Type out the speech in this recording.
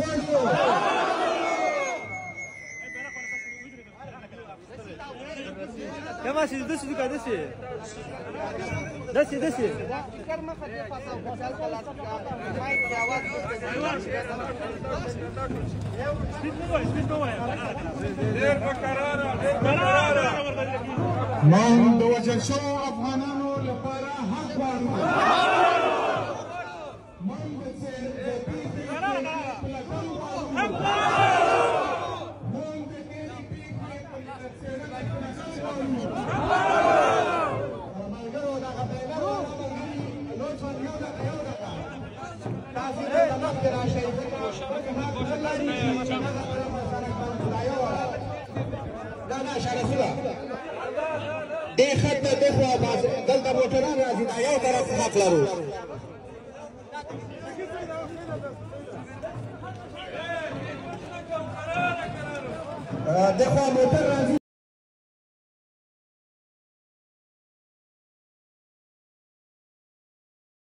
غواړو. کما سي دسي دکا دسي دسي دسي موږ د وژل شوو افغانانو لپاره حق غواړو. موږ د پېښې پلټن غواړو. موږ د تېرې پېښې څېړنه پلټن غواړو. ملګرو دغه بیلر والا ملګري لوچ یو دغه یو دغه تاسې دلته مخکې راشئ، ځکه حق نه لري چې دغه طرف سړک باندې دا یو نه نه شاه رسوله دې خط ته دې خوا دلته موټران راځي، دا یو طرف حق لرو. دې خوا موټر راځي.